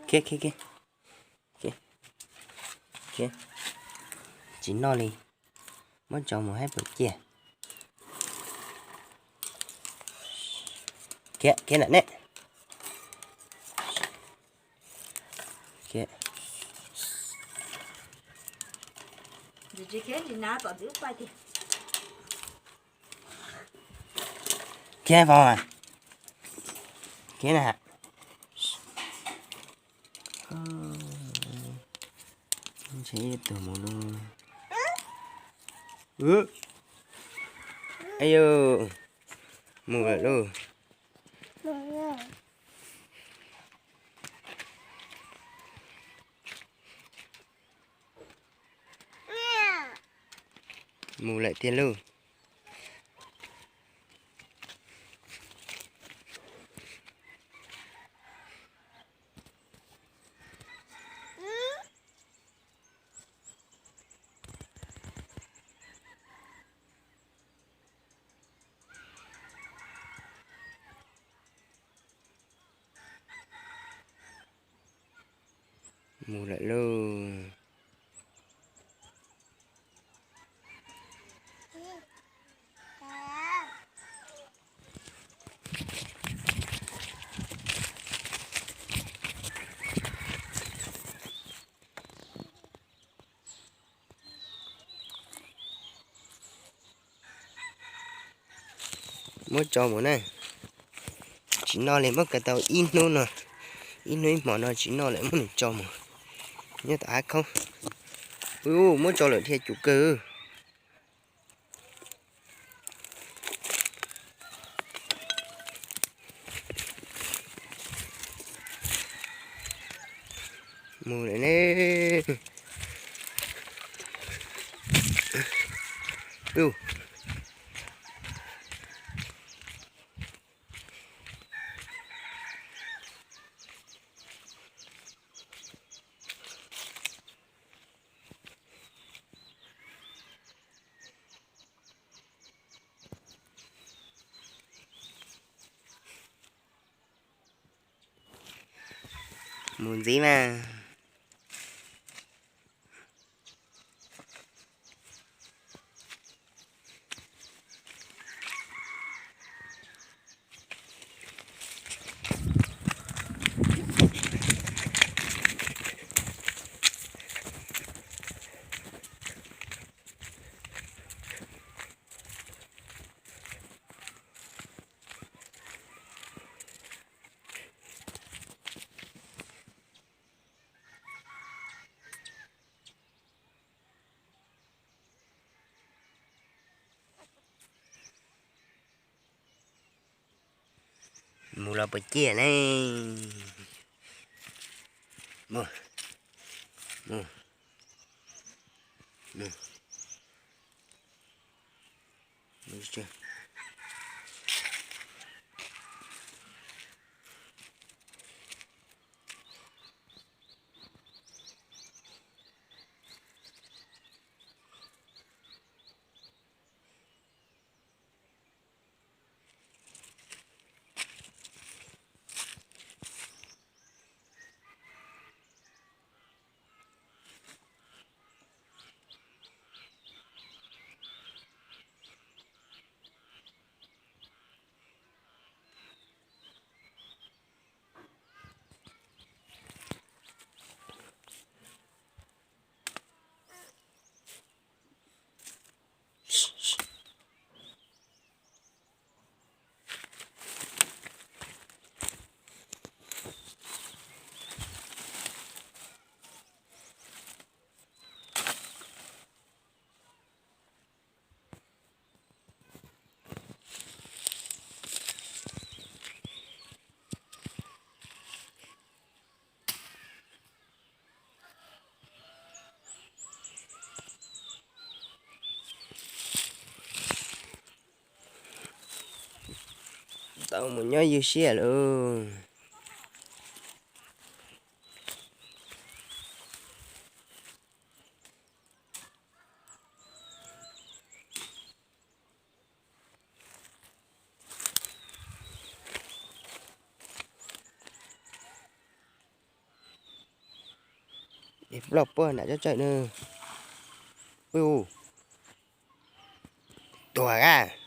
Khiav, khiav, khiav. Khiav. Tsis noj li. Muab tso mus hab puas ciaj. Khiav, khiav lam ne. Khiav. Khiav vau. Khiav na. Ntshe ib tug mus no. Ayu, mus lawm lauj. Mus lawm tiag lauj. Mus lawm lauj. Muab tso mus na. Tsis noj li, muab kaw tau ib hnub no, ib hnub ib hmos no tsis noj lawm muab nws tso mus. Nyob tom hav khoob. Ub, muab tso lawm dhia cum kawg. Mus lawm ne. Mus ntxiv mas. Mus los puas ciaj ne? Mus, mus, mus. Tau mus nyob ywg siab lauj. Ploj puag nram tsob tsawb na. Ub, tuag a.